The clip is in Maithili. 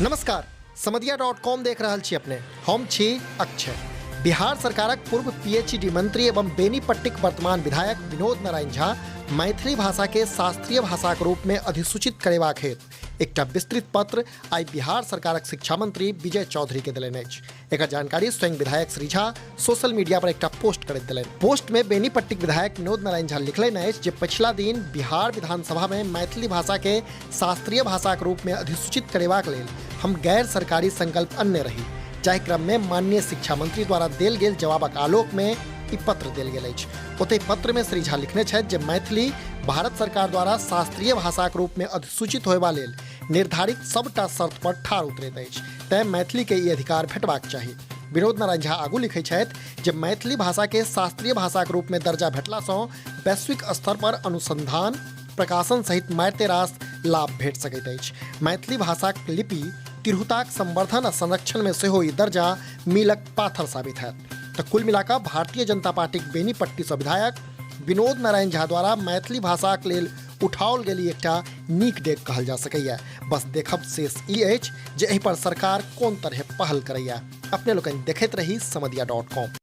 नमस्कार, समदिया डॉट कॉम देख रहल छी अपने। हम छी अक्षय। बिहार सरकारक पूर्व पीएचडी मंत्री एवं बेनीपट्टीक वर्तमान विधायक विनोद नारायण झा मैथिली भाषा के शास्त्रीय भाषाक रूप में अधिसूचित करेबाक हेतु एकटा विस्तृत पत्र आइ बिहार सरकारक शिक्षा मंत्री विजय चौधरी के देलनि अछि। एकर जानकारी स्वयं विधायक श्री झा सोशल मीडिया पर एकटा पोस्ट करैत देलनि। पोस्ट में बेनीपट्टीक विधायक विनोद नारायण झा लिखलनि अछि जे पछिला दिन बिहार विधानसभा में मैथिली भाषा के शास्त्रीय भाषाक रूप में अधिसूचित करेबाक लेल हम गैर सरकारी संकल्प अनने रही, जाहि क्रम में माननीय शिक्षा मंत्री द्वारा देल गेल जवाबक आलोक में ई पत्र देल गेल अछि। ओतहि पत्र में श्री झा लिखने छथि जे मैथिली भारत सरकार द्वारा शास्त्रीय भाषाक रूप में अधिसूचित होयबा लेल निर्धारित सबटा शर्त पर ठार उतरैत अछि, तें मैथिली के ई अधिकार भेटबाक चाही। विनोद नारायण झा आगू लिखैत छथि जे मैथिली भाषा के शास्त्रीय भाषाक रूप में दर्जा भेटला सँ वैश्विक स्तर पर अनुसंधान, प्रकाशन सहित मारिते रास लाभ भेट सकैत अछि। मैथिली भाषाक लिपि तिरहुताक संवर्धन आ संरक्षण में सेहो ई दर्जा मीलक पाथर साबित हैत। तऽ कुल मिलाकऽ भारतीय जनता पार्टीक बेनीपट्टी सँ विधायक विनोद नारायण झा द्वारा मैथिली भाषाक लेल उठाओल गेल ई एकटा नीक डेग कहल जा सकैए। बस देखब शेष ई अछि जे एहि पर सरकार कोन तरहे पहल करैए। अपने लोकनि देखैत रही समदिया डॉट कॉम।